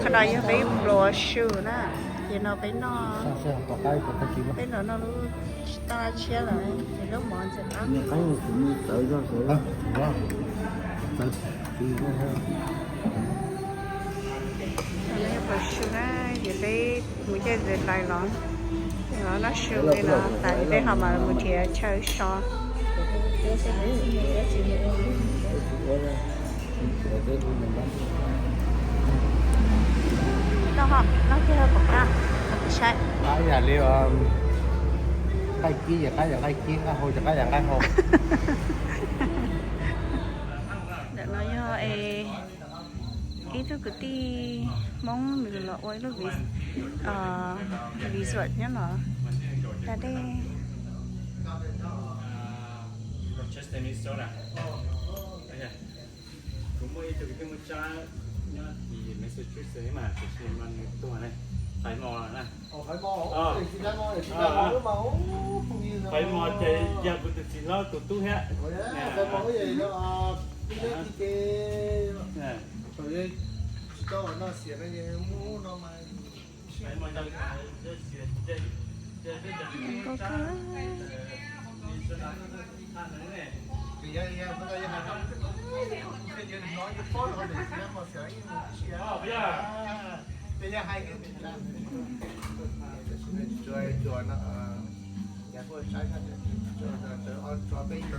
No yog peb pluav su na, ces no peb noj, peb los noj lub toj tshiab lawm, ces lub mov ntxim qab. Pluav su na, ces peb mus caij zes lais los, los noj su li no tas ces peb ho mam mus nrhiav chaw so. Noj ho, noj kiag pom qab, saib. Qab yam li nqaij kib ces qab yam nqaij kib, nqaij hau ces qab yam nqaij hau. Ntawm no yog es ib tug kwv tij Hmoob nws los ua ib lub vis-, resort nyob no da dej. Kuv muaj ib tug kwv tij Hmoob Tsab nyob tim Massachusetts mas, tiam sis mas nws tuag ne, Faiv Mos na. Faiv Mos ces yog kuv tus txiv hlob tus tub thiab.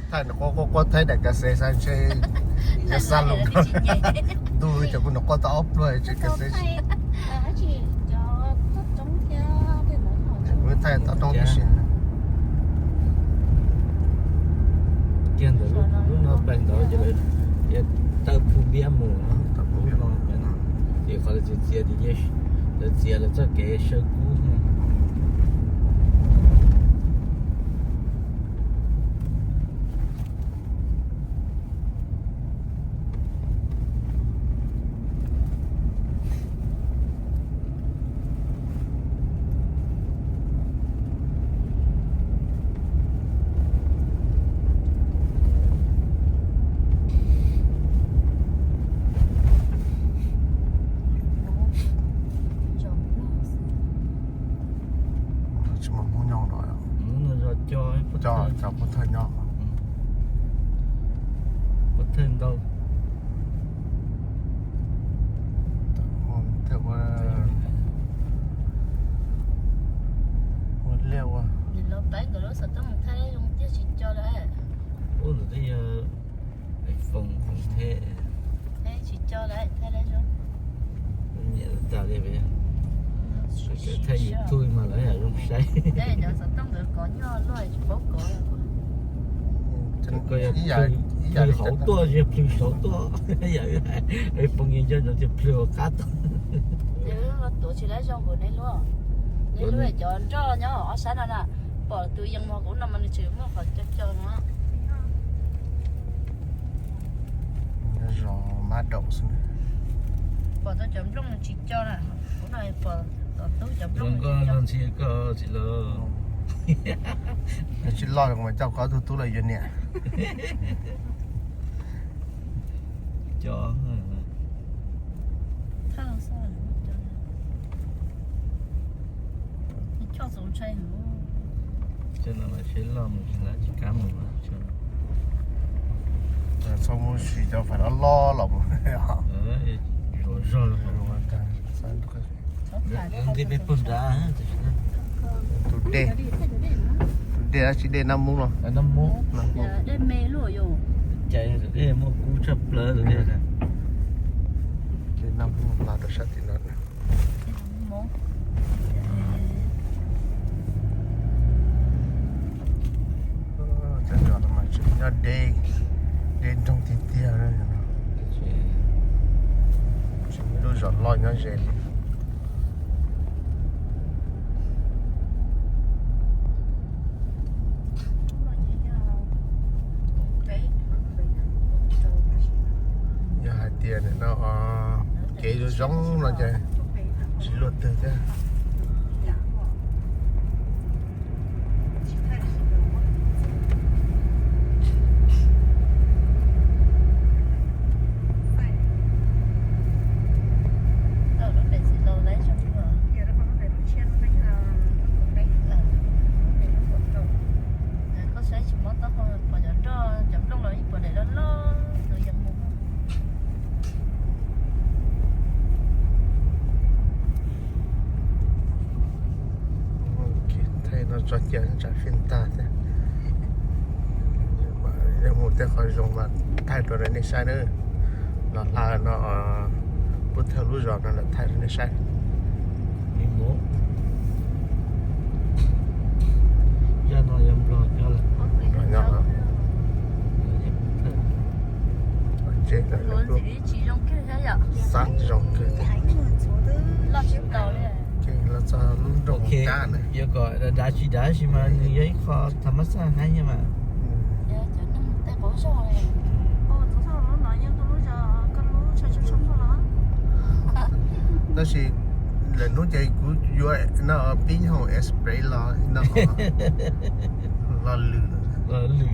Thaij nws quaj quaj quaj thaij daim kas xes xav ntshe yog xa lus ntuj cov kuv nws quaj tau ob pluag tsis kas xes. Kuv thaij tau roob tib si. Kiag ntawd lub no pem ntawd ces lawv tias taw phu npiab mus, taw phu npiab no, ces qhov lawv txiav txiav tias, lawv txiav lawv txoj kev saw kub. Tsis muaj Hmoob nyob no. Cov pov thawj nyob. Pov thawj ntau. Ua liaj ua. Ub, ntawm twb yog foom foom thej. Nyiam tas li, thaij YouTube mas lawv yam zoo saib. Koj yog plhws hauv tuaj, yog plhws saud tuaj, yam foom yeej nco ntsoov tias plhws hauv qab tuaj. Tuav tsis lab zoo npaum nej lub, nej lub cov nroj nyob ob sab no na, pom tus yees mos kuv no mas nws tseem muaj qhov co co no. Zos mab daum xwb. Pom tau cov nplooj tsis co na, kuv no pom tom tub cov nplooj tsis co. Koj ntxhi koj tsis los. Tsis loj los mas coj koj tus tub los yuav niam. Cov Txhob mus sim cov fais loj loj los mus. Zog zog. Nqi peb pug nrad. Tus dej, tus dej dab tsi, dej Nab Mub los? Cas dej muaj kub tshaj plaws tus dej. Dej Nab Mub los rau sab tim no. Cov zos no mas tseem nyob deb, deb nroog tiag tiag. Tsis muaj lub zos loj nyob ze li. Yog hais tias nim no kev zoo zoo no ces tsis luaj twg thiab. Tso cia tsam fij ntag thiab. Yog mus tej qhov zoo mas thaij rau nej saib nawb. Los hla no, pub thawj lub zos no lawm thaij rau nej saib. Zaj no yog Nplog nyob lawm. Nplog nyob lawm. Ces lawv lub xab zoo kawg thiab. Ces los txog lub nroog Cab na. Yuav kom dav tsis dav sis mas nws yog ib qho tham mas xaj heev mas. Tab sis lwm hnub ces kuv yuav no pib nyob hauv Express los no, los lwm. Los lwm.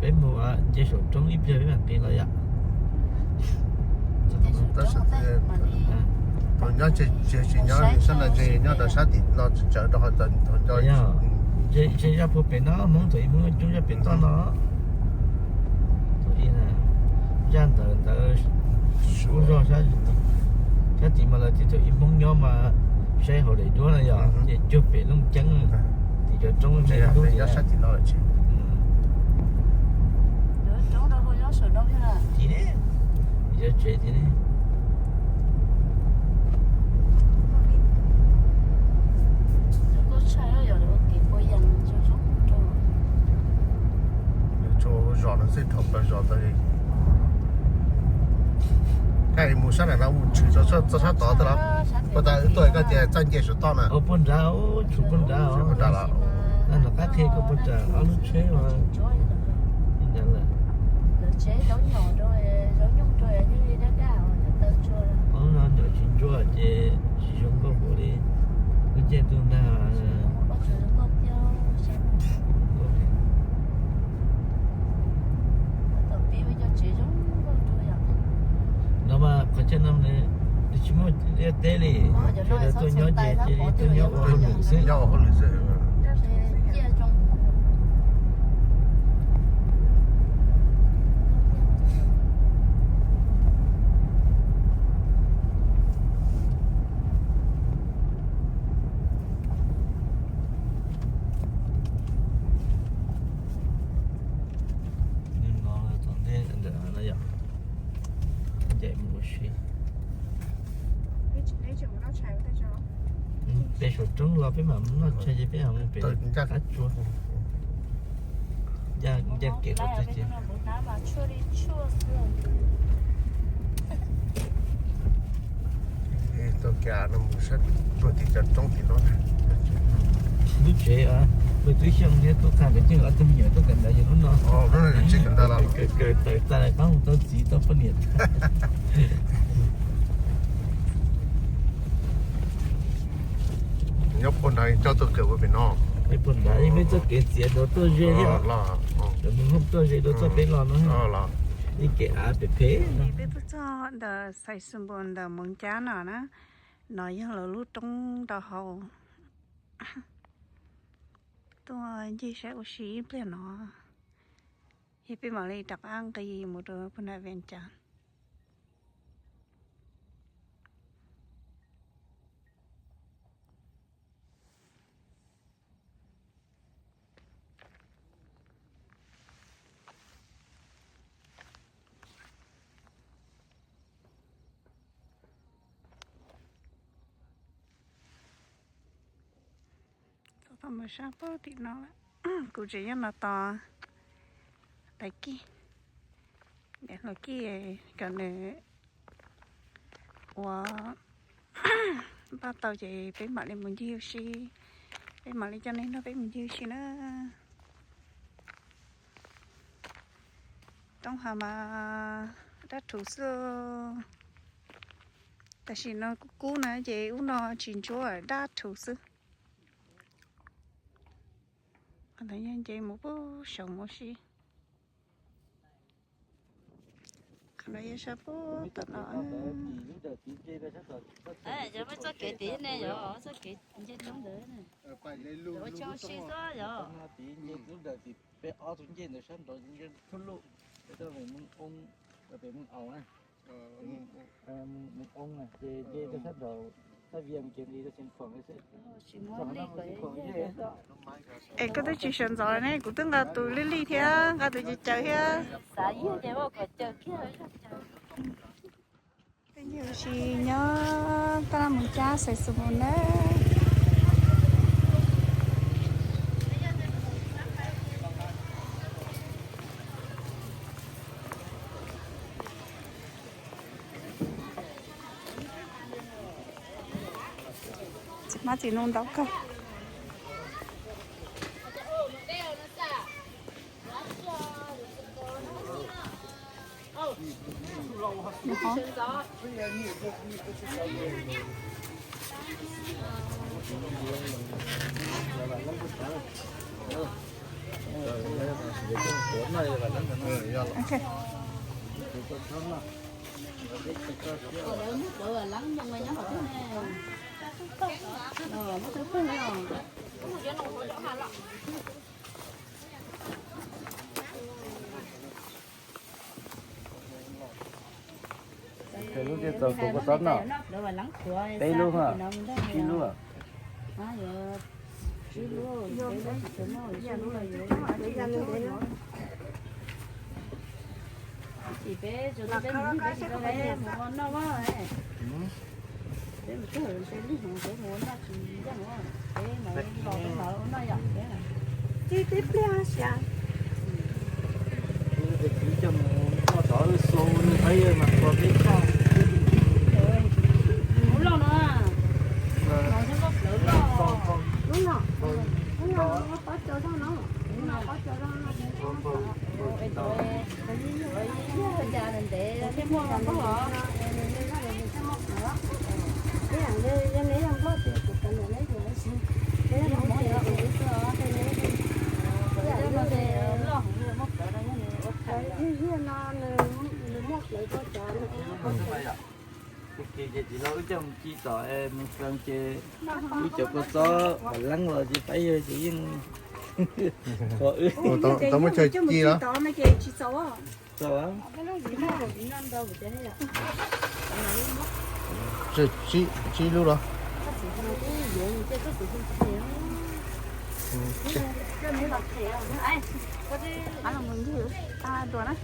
Peb mus nce saum roob ib pliag peb mam nqis los yom. Thaum nyob tsis, tsis nyob sab no, nyob rau sab tim no tsawv rau qhov thaum nco. Zaj puag pem no Hmoob, thaum ub Hmoob coob zaj pem toj no. Thaum ub zaj ntawd ntawd ub zog sab tim mas lawv tias thaum ub Hmoob nyob mas saib hauv daim duab no yog ces cuag pem Looj Ceeb tim cov roob nyob sab tim no lawm. Tim ne, yog tsev tim ne. Tso zos no xwb dhau plaws zos tau li. Koj mus sab nram no mus tshwm txog sab tod tau los? Puag ta wb tuaj koj tias txoj nce saum toj na. Puag nrad, tshwm puag nrad, puag nrad los? Nram qab qhia koj puag nrad ob lub tsheb uas nrad lawm. Ob no nyuam tsis ntsuab ces tsis zoo nkauj npaum li lub caij ntuj ntag. No mas qhov chaw no nws tsis muaj liaj teb li, sawv daws tuaj nyob ces cia li tuaj nyob ua hauj lwm xwb. Nws no tom ntej ntawm no yom. Ncaim mus ua si. Peb saum roob los peb mam noj tshais ces peb mam mus pem qab tsua. Ncaj kev qhov twg ces tau kiag no mus sab puag tim cov roob tim no. Lub tsev, lub tub xyooj thiab tub qab kev coj ob tug me nyuam tuaj kawm ntawv yog lub no. Kawm tawm tas lawm qab mus tau txiv tau poj niam. Nyob puag nrad coj tuaj kawm ua pem no. Puag nrad yeej muaj txoj kev txiav dua tuaj ze thiab. Cov me hoob tuaj ze dua txoj kev los no. Ib kev av pem pem. Peb tuaj txog ntawm Xais Xus Npos ntawm Moos Cab no na. No yog lawv lub roob rau hauv. Tuaj ncig saib ua si ib pliag no, yog peb mam li rov qab nqis mus rau puag nram Vees Cas. Tau mus sab puag tim no lawm. Kuv tseem nyob no tos Taiv Kij, Hluas Kij, kom nws ua npaj tau ces peb mam li mus ncig ua si, peb mam li coj nej nrog peb mus ncig ua si na. Roob hav mas dab rhuv xwb. Tam sim no kub kub na ces ub no tsis ntsuab dab rhuv xwb. Qhov ntawd yog nce mus puag saum mus si. Qhov no yog sab puag tom no. Yog muaj txoj kev tid ne, yog txoj kev nce roob ntawd ne. Ua tshoob si xwb yog. Peb ob tug ncej ntawd sab nraud nce thub luj, peb tuaj pem Moos Au na. Es koj twb tsis sawv ntxov ne, kuv twb nqa tus lij lij thiab nqa tus caws caws thiab. Peb yug tsis nyob taj laj mus cab xaiv xus mus na. Txiv hmab txiv ntoo ntau kawg. Lub tej txaus tus kua txob no, peb lub, ib lub. Ub, loj no. Lub no, lub no pob tsuas zog no, lub no pob tsuas zog no. Tus kis ces txiv laus wb coj mus ci tom es mus xeev ces wb cov kua txob uas leeb los ces pab yawg ces yeej qhuas wb. Tau muab chaw ci los? Txaus. Tsib lub los? Dua na.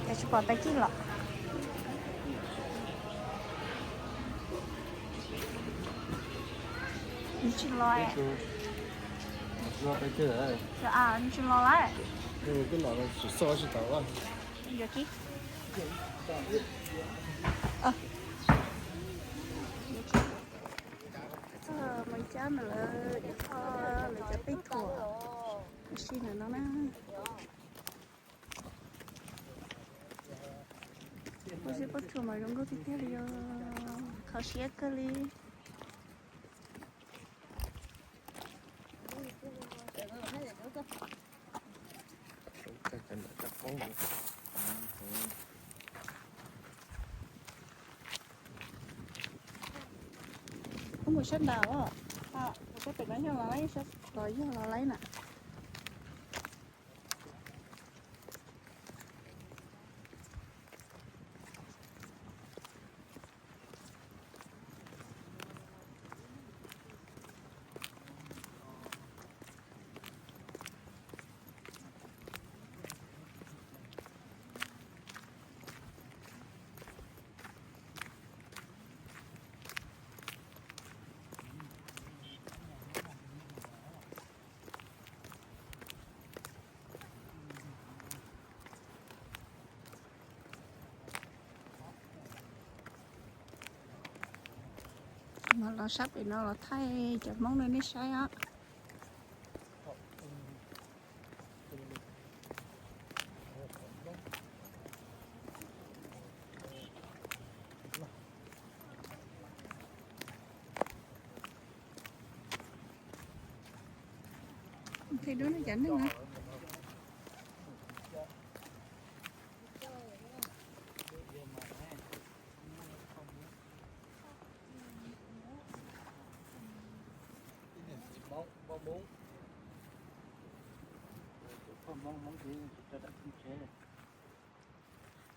Cas tsis pom peb kij los? Nws tsis los. Nws tsis los lawm. Yuav kij. Txog Moos Cab ntawm lawv ib qho lawv cov pej thuam, ua si ntawm no na. Ua si poj thuam mas zoo nkauj tiag tiag li os, kho siab kawg li. Ub, mus sab nrad os, mus sab pem no yog los laib, sab tod yog los laib na. Los sab pem no los thaij cov Hmoob rau nej saib os. Dub no cas neeg na.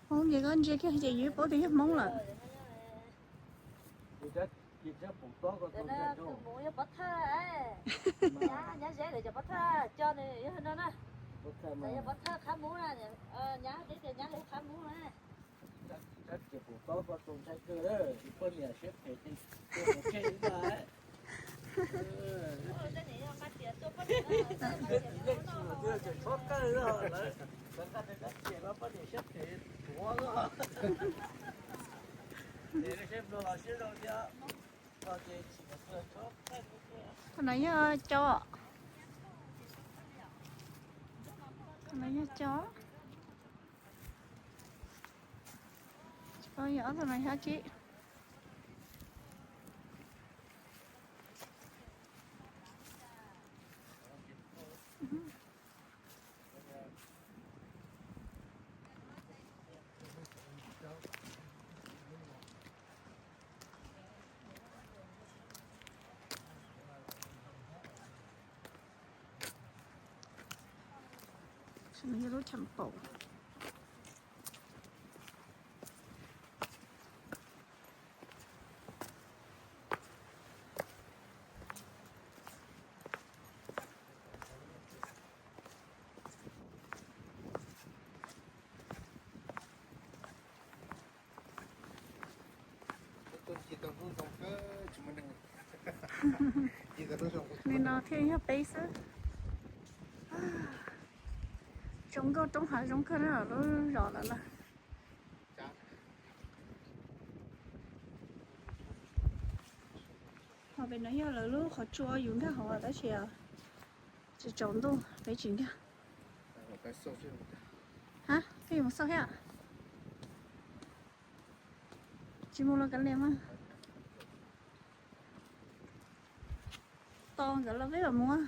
Hmoob ces koj ntsia kiag ces yus paub tias yog Hmoob lawm. Tus Hmoob yog Pov Thawj, nyob ze lawv cov Pov Thawj coj nws yog no na. Yog Pov Thawj qhab Hmoob na, nyab peb tias nyab li qhab Hmoob na. Pov Thawj koj tus ntshai kawg, poj niam siab phem, tus tseg ib ntag. Yeej tsis tshua kawg lawm, lawv nqa tus dab txias no poj niam siab phem tuav lawm. Qhov no yog cov, qhov no yog cov, tsis paub yog ob tug no yog dab tsi. Lub chav paum. Li no thiaj yog peb xwb. Zoo nkauj roob hav zoo kawg na, lub zos lawm na. Ho pem no yog lawv lub qhov tsua yus nkag hauv tab sis tsis tsaus ntuj peb tsis nkag. Ha, peb yuav mus xauj thiab. Tsis mus los kav liam mas. Tos nkawd los peb mam mus.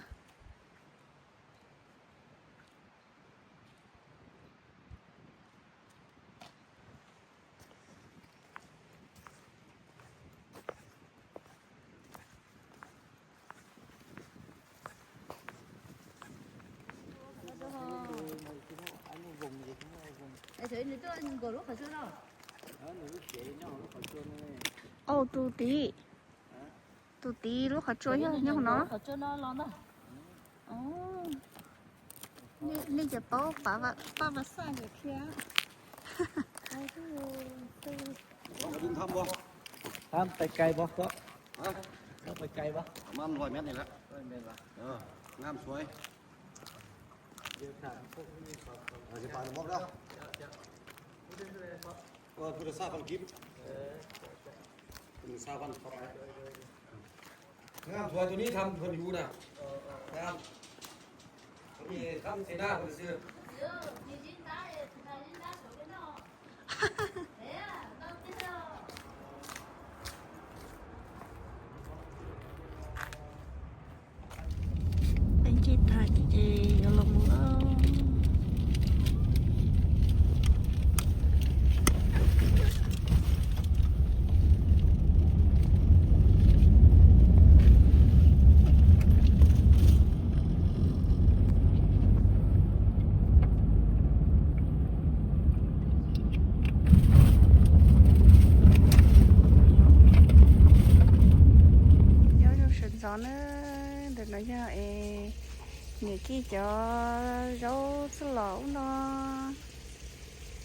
Au, tus tid, tus tid lub qhov tsua yog nyob hauv no. Nej cov paub pab vas xaj ces qhia. Thab pais kais pab, thab pais kais pab. Mam loj mét ne lawm. Ngam suav. Tus xaj phan kib, tus xaj phan, ngam suav tus nib tham phan yus na. Tham xis na phan xwb. Peb ntsib tag ces yuav los mus. Nyob zoo sawv ntxov na, ntawm no yog es niam Kij cov zaub txuj lom ub no,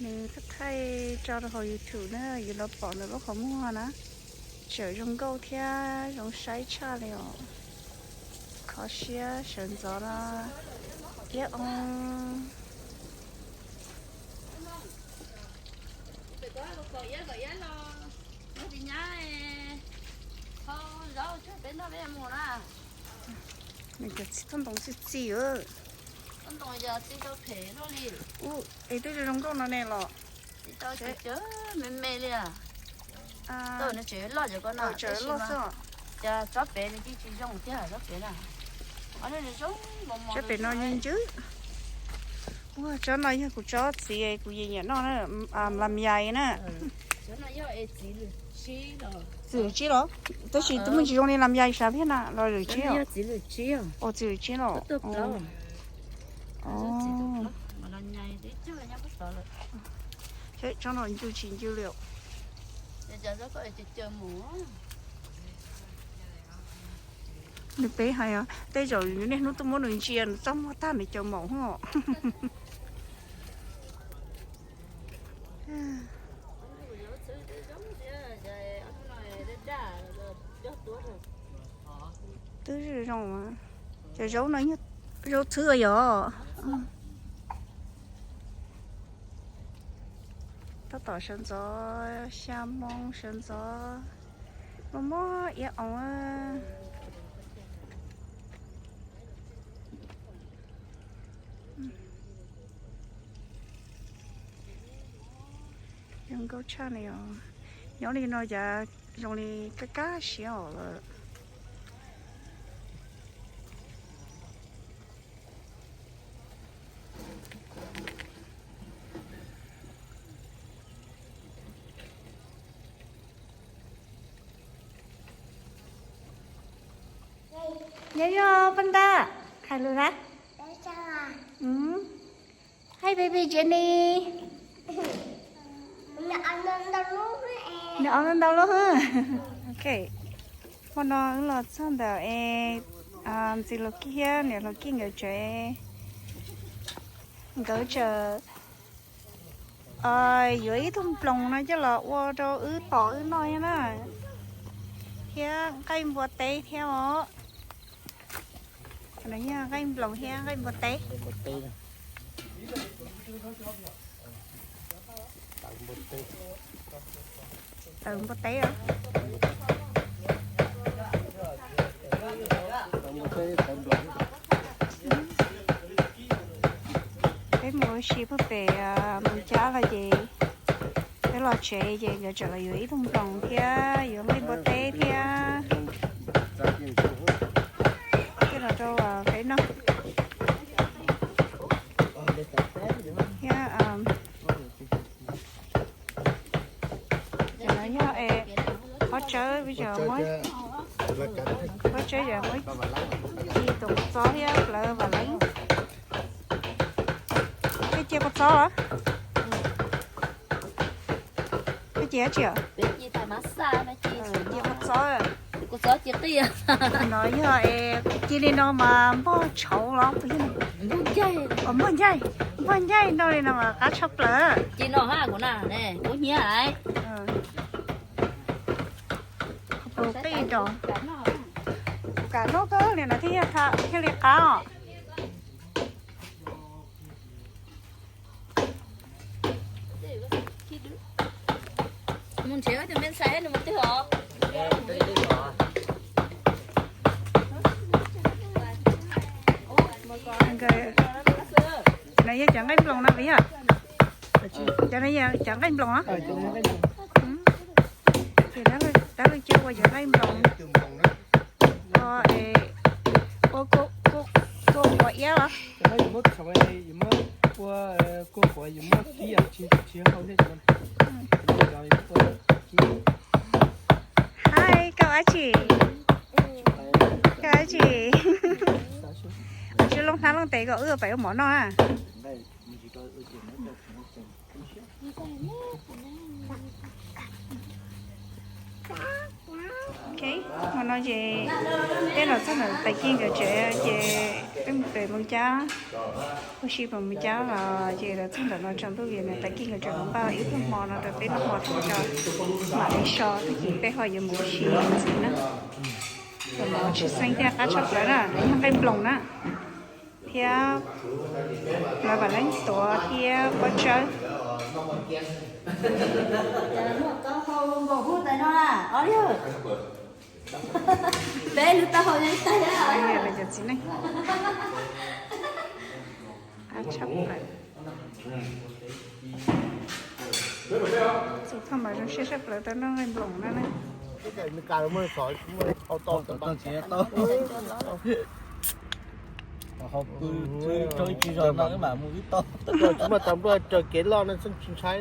nws thaij tso rau hauv YouTube na, yus los pom nws lub qhov muag na, tseem zoo nkauj thiab zoo saib tshaj li os. Kho siab sawv ntxov no, iab oo. Nws cov txiv toj ntoo txi txiv. Ub, es twb zoo nkauj no ne los. Me me li. Tseem loj xwb. Cas tsob pem nws tsis zoo thiab tsob pem na. Tsob pem no ncw ncw. Ua tsob no yog kuv tsob txiv kuv yeej nyiam noj na, lam yais na. Txiv lwm tsib los? Tab sis tus muaj tsis zoo li lam yais sav thiab na, los lwm tsib os? Txiv lwm tsib los. Tsob no ncw tsis ncw li. Nws peb hais tej zaum niaj hnub tuaj muab nws ntsia nws txaj muag tag nws caw maum os. Twb zoo, cov zaub no yog zaub txhwb yog. Tab tom sawv ntxov, xya moo sawv ntxov, mob mob iab oo. Zoo nkauj tshaj li os. Nyob li no cas zoo li kab kab siab os lawm. Nyob zoo poj nrauj, hais lus na. Hi baby Jenny. Nws ua ntau ntau lub. Ok. Hmo no wb los txog ntawm es ntxhais Hluas Kij thiab niam Hluas Kij nkawd tsev. Nkawd tseem yuav ib tug nploos no coj los ua rau wb pom wb noj thiab na, thiab nqaij npua teb thiab os. Nqaij nploos thiab nqaij npua teb. Tawv npua teb os. Peb mus ua si puag pem Moos Cab los ces peb los tsev ces nkawd tseem los yuav ib tug nploos thiab yuav nqaij npua teb thiab. Coj los rau peb noj thiab. Cov no yog es pob tsawb, pob tsawb yog muab ci tus kua txob thiab plawv vam leeb. Peb cia kua txob los? Peb cia dab tsi os? Cia kua txob. No yog es cia li no mas npog tshauv los puas yog? Npog ncaig, npog ncaig no li no mas qab tshaj plaws. Cia no ha kuv na, kuv hnyiab lawm. Qij nrog, kuv kam noj kawg li no thiaj, thiaj li qab os. Mus nrhiav tus me ntxhais nws mus twg os? No yog cov nqaij nploos no puas yog? Cov no yog cov nqaij nploos no. Ces dab laug cia ua cov nqaij nploos. Ua, ua kua quav iab los? Ua kua quav yuav muab kib tsis hau. Hais koj dab tsi? Koj dab tsi? Ua tsis loo hnab looj tes kom wb pais ua mov noj na. Ok, hmo no ces peb los txog ntawm Tais Kij nkawd tsev ces peb mus pem Moos Cab, ua si pem Moos Cab los ces los txog ntawm no tsaus ntuj vim Tais Kij nkawd tseem npaj ib tug hmo no rau peb noj hmo thiab tso mam li so tag kis peb ho yuav mus ua si ntxiv na. Cov mov tshwj xeeb thiab qab tshaj plaws na, yog nqaij nploos na, thiab lawv vam leeb tuav thiab pob tsawb. Peb lub taub hau yeej tag. Cov txiv neej qab tshaj plaws. Txus thaj mas zoo siab tshaj plaws tau noj nqaij nploos na. Nws ka los muaj xov, muaj tau tau tau tau. Tsis muaj tau npluaj raws kev loj no tsis ntshai.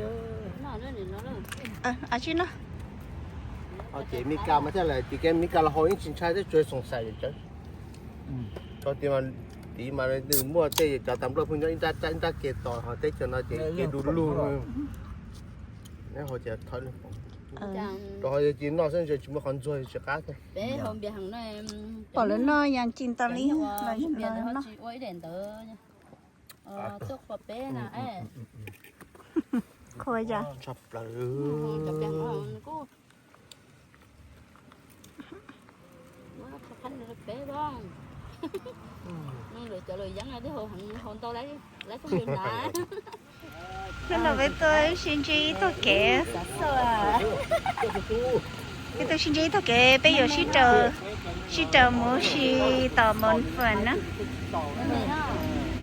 Ab tsis no. Ces Mes Kas mas thiaj li, ces kev Mes Kas los hauv yeej tsis ntshai thiab, tsuas xoom xaim yam cawv. Tso tid mas, tid mas nws muaj tej cov tas npluaj pheej nyob ib nrab ke tos, ho teb chaws no ces kev du lug. Neb hauv ces thawb, rau hauv ces noj xwb, tsis muaj qhov ntxuag tsis qab thiab. Pom lawv noj yas ci tas li los noj. Qhuav yas. Tshaj plaws. Hnub no peb tuaj sib ntsib ib tug kev, peb tuaj sib ntsib ib tug kev, peb yuav sib raws, sib raws mus si tom Moos Fas na.